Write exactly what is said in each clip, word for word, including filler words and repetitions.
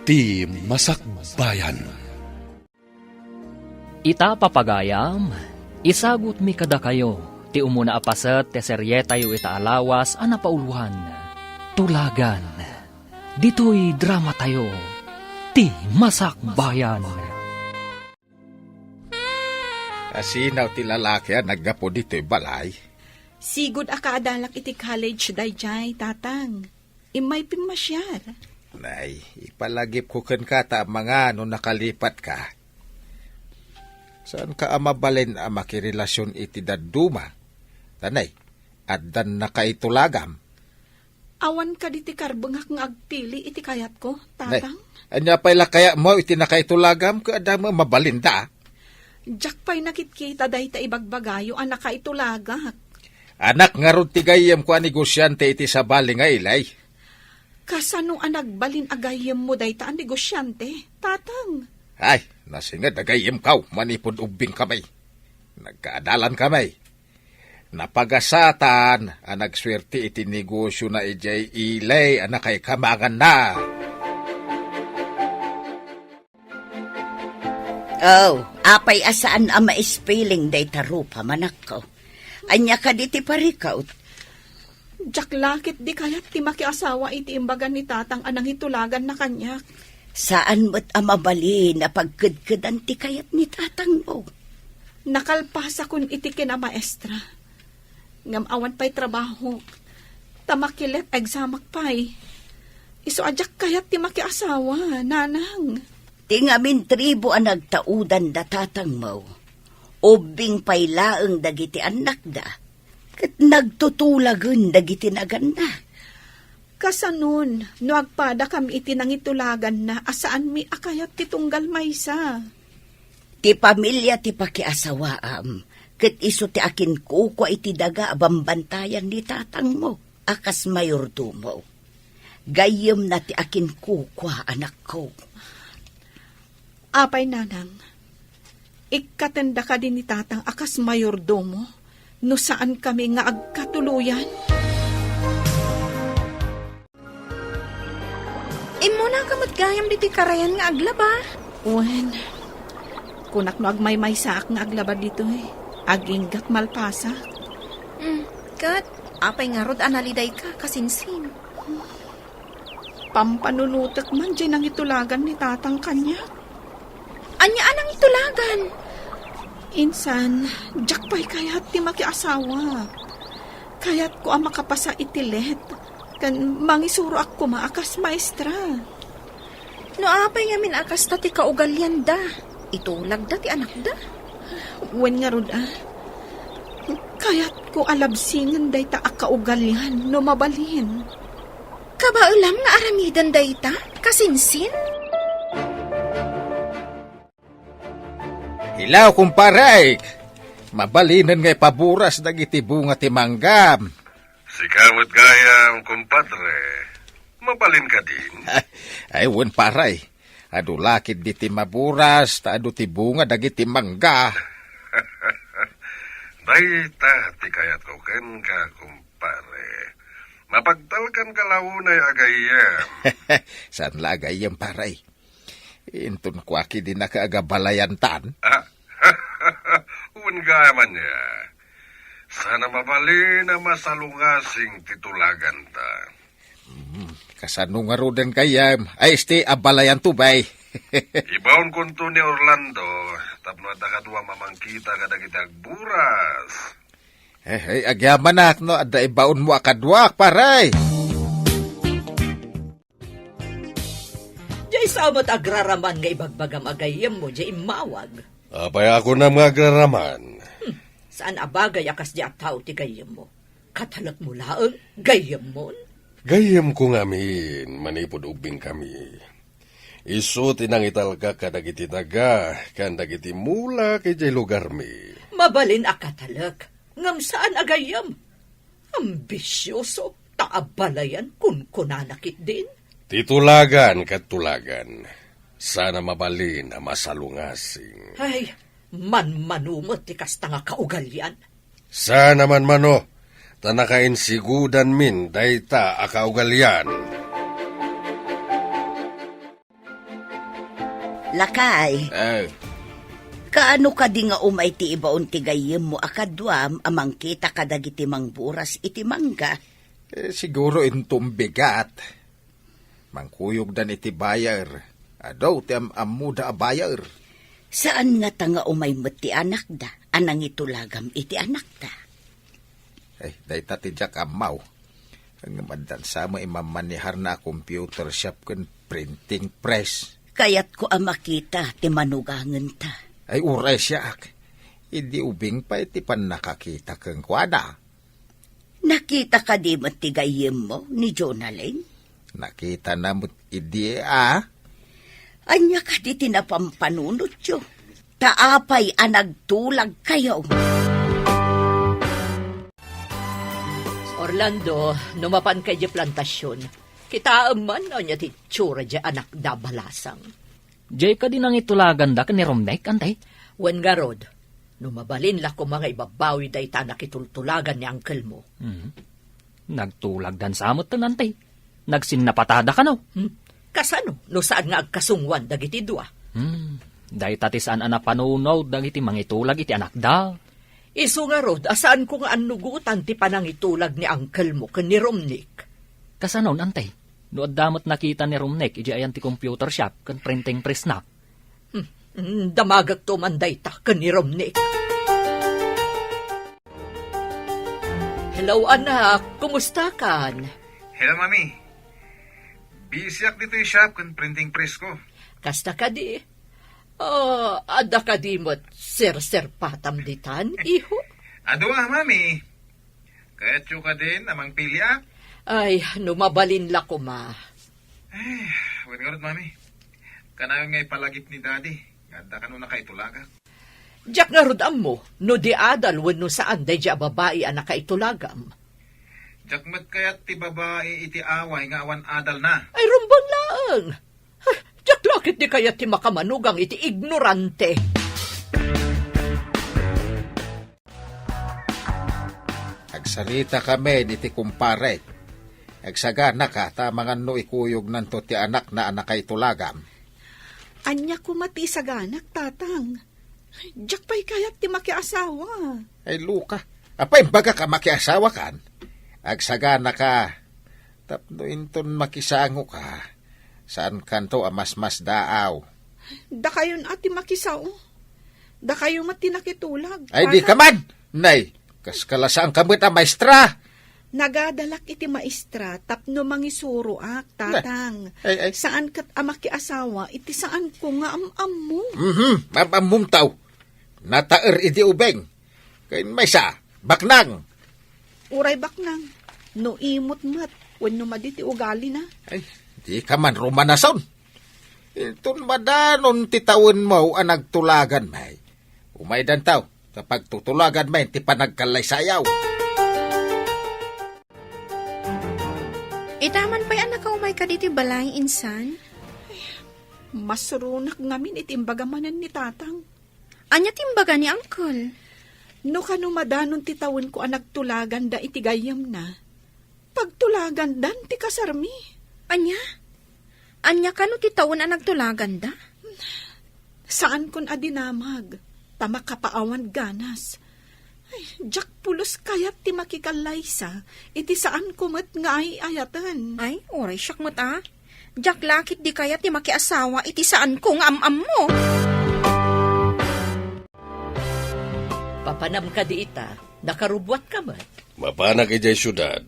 Ti Masakbayan. Ita, papagayam, isagutmi kadakayo ti umuna a paset ti serietayo ita a lawas a napauloan, Tulagan. Ditoy dramatayo, Ti Masakbayan. Asinaw ti lalaki a naggapu ditoy balay? Sigud a kaadalak iti college daydiay, Tatang. Immay pimmasiar. Nay, ipalagipko kenka ta amangan no nakalipatka. Saanka a mabalin a makirelasion iti dadduma? Ta nay, addan nakaitulagam. Awan kadi ti karbengak nga agpili iti kayatko, Nay, Tatang? Ania pay la kayatmo iti nakaitulagam ket adda met mabalinda? Diak pay nakitkita dayta ibagbagayo a nakaitulagak. Anak ngarud ti gayyemko a negosiante iti sabali nga ilay. Kasano a nagbalin a gayyemmo dayta a negosiante, Tatang? Ay, nasinged a gayyemko manipud ubbingkami. Nagkaadalankami. Napagasatan a nagsuerte iti negosiona idiay ilay a nakaikamanganna. Oh, apay a saan a maispiling dayta rupam, anakko? Ania kadi ti parikut? Diak la ketdi kayat ti makiasawa iti imbaga ni Tatang a nangitulaganna kaniak. Saan met a mabalin a pagkedkedan ti kayat ni Tatangmo. Nakalpasakon iti kinamaestra. Ngem awan pay trabahok, ta makilet examak pay. Isu a diak kayat ti makiasawa, Nanang. Ti ngamin tribu a nagtaudan da Tatangmo, ubbing pay laeng dagiti annakda, ket nagtutulagen dagiti naganna. Kasanon, no agpadakam iti nangitulaganna a saanmi a kayat ti tunggal maysa? Ti pamilia ti pakiasawaam, ket isu ti akinkukua iti daga a bambantayan ni Tatangmo a kas mayordomo. Gayyemna ti akinkukua, anakko. Apay, Nanang, ikkatenda kadi ni Tatang a kas mayordomo no saankami nga agkatuloyan? Immunaka met gayam ditoy karayan nga aglaba. Wen, kunak no agmaymaysaak nga aglaba ditoy, aginggat malpasak. Hmm, ket apay ngarud a nalidayka, kasinsin? Pampanunotek man diay nangitulagan ni Tatang kaniak. Ania a nangitulagan? Insan, diak pay kayat ti makiasawa. Kayatko a makapasa iti let, ken mangisuroak koma a kas maestra. No apay ngamin a kasta ti kaugalianda, itulagda ti anakda. Wen ngarud a, kayatko a labsingen dayta a kaugalian no mabalin. Kabaelam nga aramiden dayta, kasinsin? Hello, kumpare! Mabalinen nga ipaburas dagiti bunga ti manggam. Sika met gayam, kumpadre. Mabalin kadin? Ay, wen, pare. Adu la ketdi ti maburas, ta adu ti bunga dagiti mangga. Dayta ti kayatko kenka, kumpare. Mapagtalkanka la unay a gayyem. Saan la a gayyem, pare? Inton kua ketdi naka agabalayantan. Ah, wen gayam ania. Saan a mabalin a masalungasing ti tulaganta. Hmm, kasano ngaruden gayyem? Ay, isti, abalayanto, bay. Ibaonkonto ni Orlando, tapno adda kadua mamangkita kadagiti agburas. Eh, eh, agyamanak, no, adda ibaonmo a kaduak, pare. Diay sa met agraraman nga ibagbagam a gayyemmo diay immawag. Apay a kunam nga agraraman? Hmm, saan a bagay a kasdi a tao ti gayyemmo. Katalekmo laeng, gayyemmon? Gayyemko ngamin, manipud ubbingkami. Isu ti nangitalkak kadagiti daga, ken dagiti mulak idiay lugarmi. Mabalin a katalek, ngem saan a gayyem. Ambisioso, ta abalayan kunkunana ketdin. Ti tulagan ket tulagan, saan a mabalin a masalungasing. Ay, manmano met ti kasta nga kaugalian. Saan a manmano, ta nakainsigudanmin dayta a kaugalian. Lakay, Eh, kaano kadi nga umay ti ibaon ti gayyemmo a kaduam a mangkita kadagiti mangburas iti mangga? Eh, siguro inton bigat. Mangkuyogdan iti buyer. Adu ti am-ammoda a buyer. Saan ngata nga umay met ti anakda a nangitulagam iti anakda? Ay, dayta ti diak ammaw. Ngem addan sa met imammaneharna a computer shop ken printing press. Kayatko a makita ti manugangenta. Ay, uray siak. Idi ubing pay ti pannakakita kenkuana. Nakita kadi met ti gayyemmo ni Jonalyn? Nakitana met idi a. Ania kadi ti napampanunotyo? Ta apay a nagtulagkayo? Orlando, no mapanka idiay plantasion, kitaem man ania ti itsura diay anakda a balasang. Diay kadi nangitulaganda ken ni Romnek, Antay? Wen ngarud, no mabalin la koma nga ibabawi dayta a nakitultulagan ni angkelmo. Mhm. Nagtulagdan sa metten, Antay. Nagsinnapatada kano? Hmm? Kasano no saan nga agkasungoan dagiti dua? Hmm. Dayta ti saan a napanunot dagiti mangitulag iti anakda. Isu ngarud a saanko nga annugotan ti panangitulag ni angkelmo ken ni Romnek. Kasanon, Antay? No adda met nakita ni Romnek idiay ayan ti computer shop ken printing press na. Hmm, hmm, damagekto man dayta ken ni Romnek. Hello, anak. Kumustakan? Hello, Mami. Busyak ditoy shop ken printing press ko. Kasta kadi? Ah, adda kadi met serserpatam ditan, iho? Adu a, Mami. Kayatyo kadin a mangpiliak? Ay, no mabalin la koma. Ay, wen ngarud, Mami. Kanayon nga ipalagip ni Daddy nga adda kano nakaitulagak. Diak ngarud ammo no di adal wenno saan daydiay a babai a nakaitulagam. Diak met kayat ti babai iti away nga awan adalna. Ay, rumbeng laeng. Ay, diak la ket di kayat ti makamanugang iti ignorante. Agsaritakami iti kumpare. Agsaganaka ta amangan no ikuyognanto ti anakna a nakaitulagam. Ania koma ti isaganak, Tatang? Diak pay kayat ti makiasawa. Ay, Luka. Apay, imbagak a makiasawakan? Agsaganaka tapno inton makisangoka, saankanto a masmasdaaw. Dakayon a ti makisao. Dakayo met ti nakitulag. Ay, di ka man! Nay, kas kalasaanka met a maestra. Nagadalak iti maestra tapno mangisuroak, Tatang. Ay, ay. Saan ket a makiasawa iti saanko nga am-ammo. Mhm, am-ammom taw. Nataer idi ubing. Ken maysa, baknang. Uray baknang, no imot met, wenno madi ti ugalina. Ay, di ka man rumanason. Inton madanon ti tawenmo a nagtulagan, may. Umaydantaw, ta pagtutulagan may ti panagkallaysayaw. Ita man pay a nakaumay ka diti balay, insan? Masuronak ngamin iti imbaga manen ni Tatang. Ania ti imbaga ni Uncle? No kano madanon ti tawenko a nagtulaganda iti gayyemna, pagtulagandan ti kasarmi. Ania? Ania kano ti tawen a nagtulaganda? Saankon a dinamag, ta makapaawan ganas. Ay, diak pulos kayat ti makikallaysa, iti saanko met nga ay-ayaten. Ay, uray siak met a. Diak la ket di kayat ti makiasawa iti saanko nga am-ammo. Papanam kadi ita, nakarubuatka met. Mapanak idiay siudad,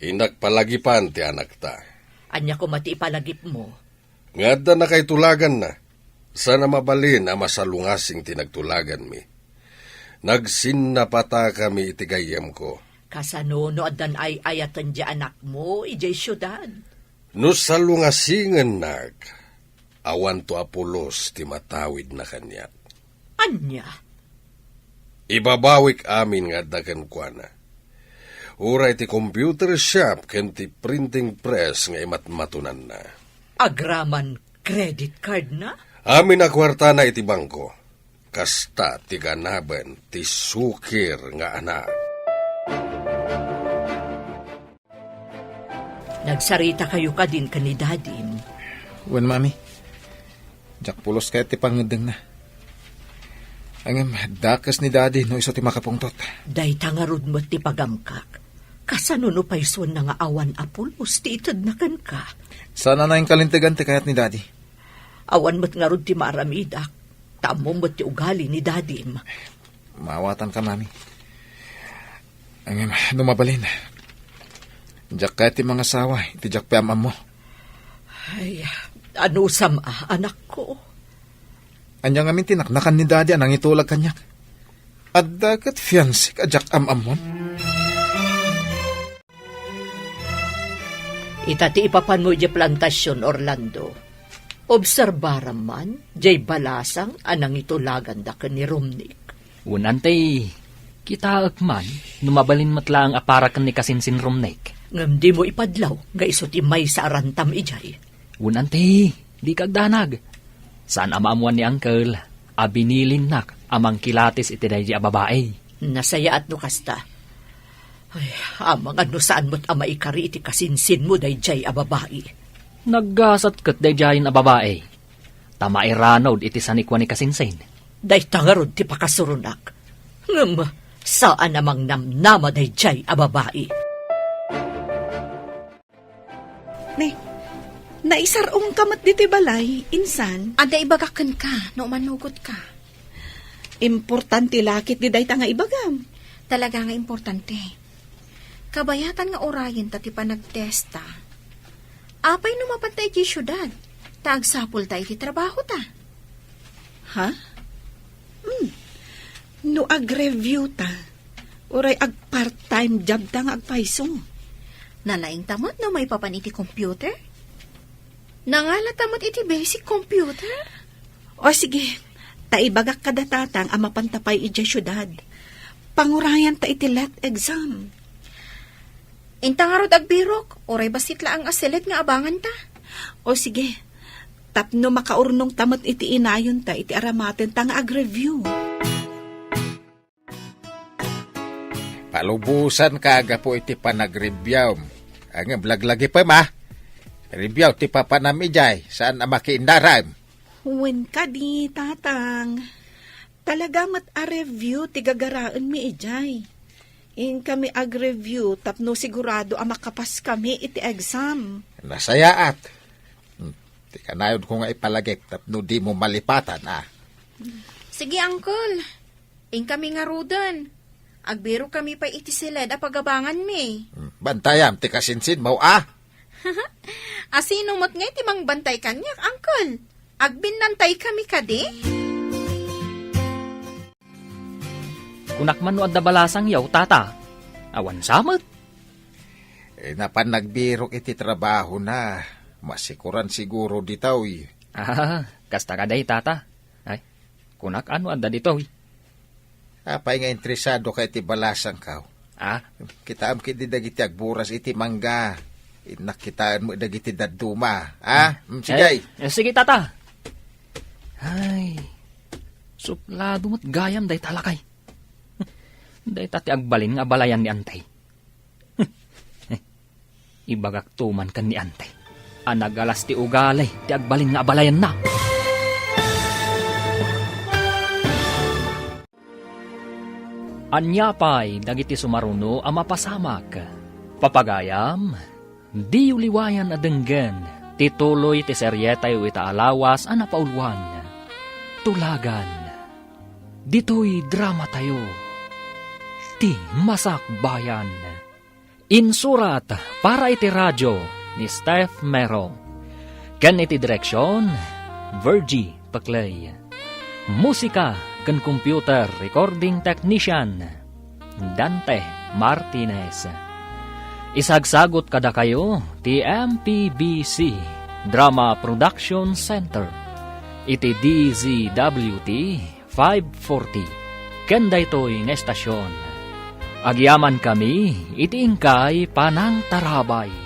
innak palagipan ti anakta. Ania koma ti ipalagipmo? Nga adda nakaitulaganna, sana mabalin a masalungasing ti nagtulaganmi. Nagsinnapatakami iti gayyemko. Kasano no addan ay-ayaten ti anakmo idiay siudad? No salungasingennak, awanto a pulos ti matawidna kaniak. Ania? Ibabawik amin nga adda kenkuana. Uray ti computer shop ken ti printing press nga imatmatonanna. Agraman credit card na? Amin a kuartana iti bangko. Kasta ti ganaben ti sukir nga anak. Nagsaritakayo kadin ken ni Dadim? Wen, Mami. Diak pulos kayat ti pangngeddengna. Ngem dakes ni Daddy no isu ti makapungtot. Dayta ngarud met ti pagamkak. Kasano no paysuenna nga awan a pulos ti itedna kenka? Saan a nainkalintegan ti kayat ni Daddy. Awan met ngarud ti maaramidak. Ta ammom met ti ugali ni Dadim. Maawatanka, Mami. Ngem no mabalin, diak kayat ti mangasawa iti diak pay am-ammo. Ay, anusam a, anakko? Ania ngamin ti naknakan ni Daddy a nangitulag kaniak? Adda ket fiancék a diak am-ammon? Ita ti ipapanmo idiay plantasion, Orlando. Obserbaram man, diay balasang a nangitulaganda ken ni Romnick. Wen, Auntie, kitaek man, no mabalin met laeng a para ken ni kasinsin Romnick. Ngem dimo ipadlaw nga isu ti maysa a rantam idiay. Wen, Auntie, dika agdanag. Saan a maammoan ni Uncle a binilinnak a mangkilatis iti daydiay a babai. Nasayaat no kasta. Ay, amangan no saan met a maikari iti kasinsinmo daydiay a babai. Naggasat ket daydiayen a babai. Ta mairanod iti sanikua ni kasinsin. Dayta ngarud ti pakasuronak. Ngem, saan a mangnamnama daydiay a babai. Ne, naisar-ongka met ditoy balay, insan? Adda ibagak kenka, no umanugotka. Importante la ketdi dayta nga ibagam. Talaga nga importante. Kabayatan nga urayenta ti panagtesta. Apay no mapanta iti siudad, ta agsapulta iti trabahota? Ha? Hmm. No agreviewta, uray ag-part-time jobta nga agpayso. Nalaingta met no maipapan iti computer? Nangalata met iti basic computer? O sige, ta ibagak kada tatang a mapanta pay idiay siudad. Pangurayanta iti let exam. Inta ngarud agbirok, uray bassit laeng a siled nga abanganta. O sige, tapno makaurnongta met iti inayonta iti aramatenta nga agreview. Palubosanka a gapu iti panagreviewm. Ngem laglagipem, a. Review ti papanam idiay, saan a makiinnaram. Wen kadi, Tatang. Talaga met a review ti gagaraenmi idiay. Inkami agreview tapno sigurado a makapaskami iti exam. Nasayaat. Hmm, ti kanayonko nga ipalagip tapno dimo malipatan, a. Sige, Uncle. Inkami ngaruden. Agbirokami pay iti siled a pagabanganmi. Hmm, bantayam ti kasinsinmo, a. Asino met ngay ti mangbantay kaniak, Uncle? Agbinnantaykami kadi? Kunak man no adda balasangyo, Tata. Awan sa met. Eh, napan nagbirok iti trabahona. Masikuran siguro ditoy. Ah, kasta kadi, Tata. Ay, kunak no adda ditoy. Apay nga interesadoka iti balasangko? Ah? Kitaem ketdi dagiti agburas iti mangga. Innak kitaen met dagiti dadduma. Ah? Mm, sige. Eh, eh, sige, Tata. Ay, suplado met gayam dayta lakay. Dayta ti agbalin nga abalayan ni Antay. Ibagakto man ken ni Antay a nagalas ti ugali ti agbalin nga abalayanna. Ania pay dagiti sumaruno a mapasamak? Papagayam, diyo liwayan a denggen ti tuloy ti serietayo ita a lawas a napauluan. Tulagan. Ditoy dramatayo, Ti Masakbayan. Insurat para iti radio ni Steph Mero. Ken iti direksion, Virgie Peclay. Musika ken computer recording technician, Dante Martinez. Isagsagut kadakayo ti M P B C Drama Production Center iti D Z W T five forty. Ken daytoy nga estasion, agyamankami iti inkay panangtarabay.